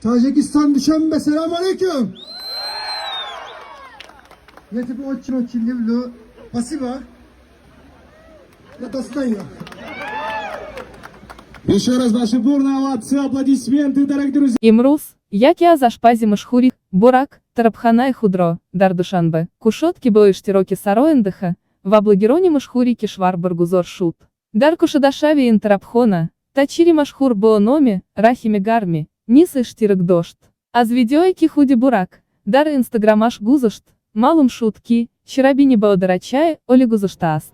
Tacikistan Душанбе, selam aleyküm. Я тебе очень-очень люблю. Спасибо. Я достаю. Еще раз ваши бурные овации, аплодисменты, дорогие друзья. Имрӯз яке аз ашпази машҳури Бурак, тарабхонаи худро дар Душанбе кушод, ки бо иштироки сарояндаҳо ва блогерони машҳури кишвар баргузор шуд. Дар кушодашавии ин тарабхона тоҷири машҳур бо номи Раҳими Гармӣ низ иштирок дошт. Аз видеое, ки худи Бурак дар инстаграмаш гузошт, маълум шуд, ки чарабини бо дараҷаи олӣ гузаштааст.